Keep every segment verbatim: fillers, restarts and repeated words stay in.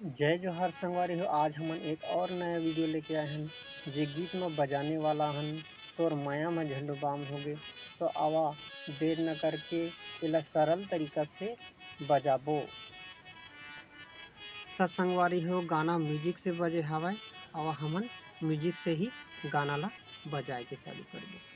जय जोहार संगवारी हो, आज हमन एक और नया वीडियो लेके आए हन, जे गीत म बजाने वाला हन, तोर मया म झंडू बाम होगे। तो आवा, देर न करके एला सरल तरीका से बजाबो। त संगवारी हो, गाना म्यूजिक से बजे हवय, आवा हमन म्यूजिक से ही गाना ला बजाए के चालू करबो।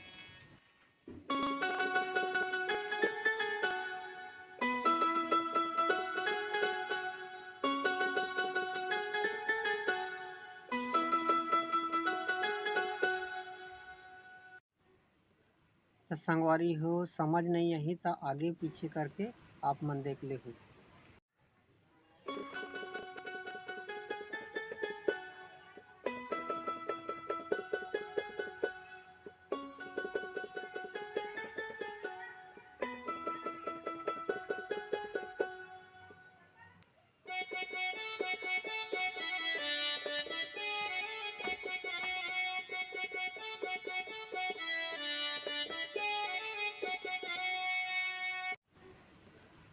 त संगवारी हो, समझ नई आही त आगे पीछे करके आप मन देख लेहू।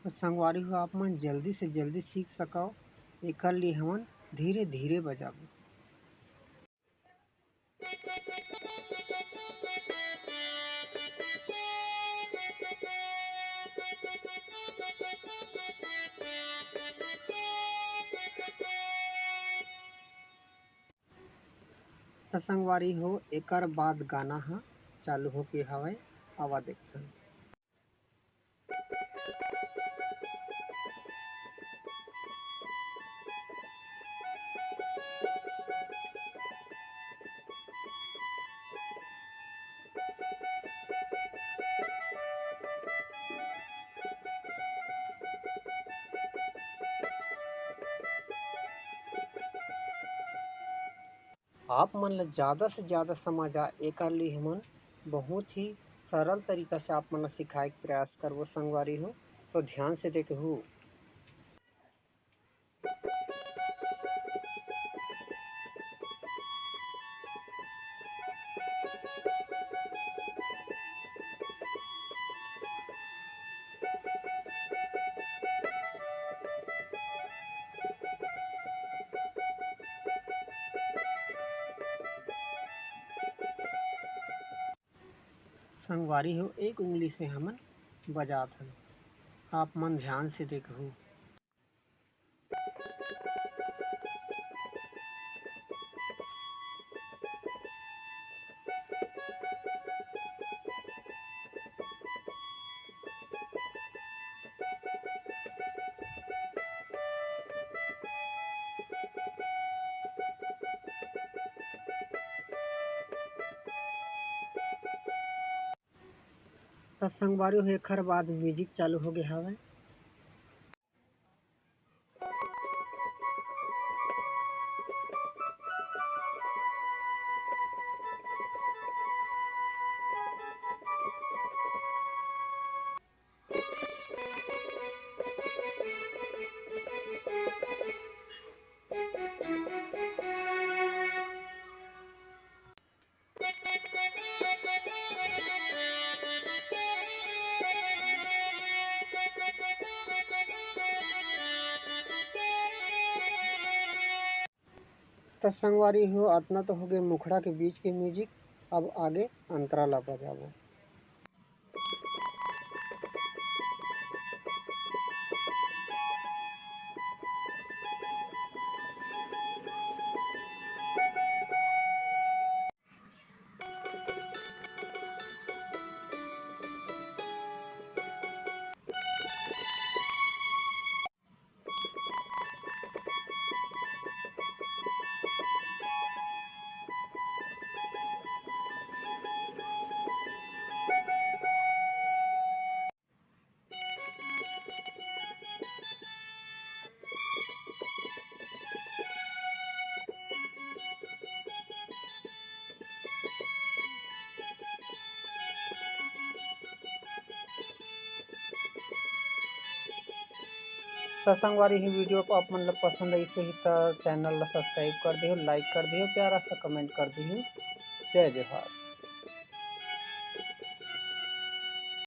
संगवारी हो, आप मन जल्दी से जल्दी सीख सकव, एकर लिए हमन धीरे-धीरे बजाबो। त संगवारी हो, एकर बाद गाना ह चालू होके हवय, आवा देखथन। आप मन ल ज़्यादा से ज़्यादा समझ आ, एकर लिए हमन बहुत ही सरल तरीका से आप मन ल सिखाए के प्रयास करबो संगवारी हो, तो ध्यान से देखहू। संगवारी हो, एक उंगली से हमन बजात हन, आप मन ध्यान से देखहू। त संगवारी हो, एखर बाद म्यूजिक चालू हो गया हवय। त संगवारी हो, अतना तो होगे मुखड़ा के बीच के म्यूजिक। अब आगे अंतरा ला बजाबो। त संगवारी, ही वीडियो को आप मन ल पसंद आइस होही त चैनल ल सब्सक्राइब कर दिहो, लाइक कर दिहो, प्यारा सा कमेंट कर दिहो। जय जोहार।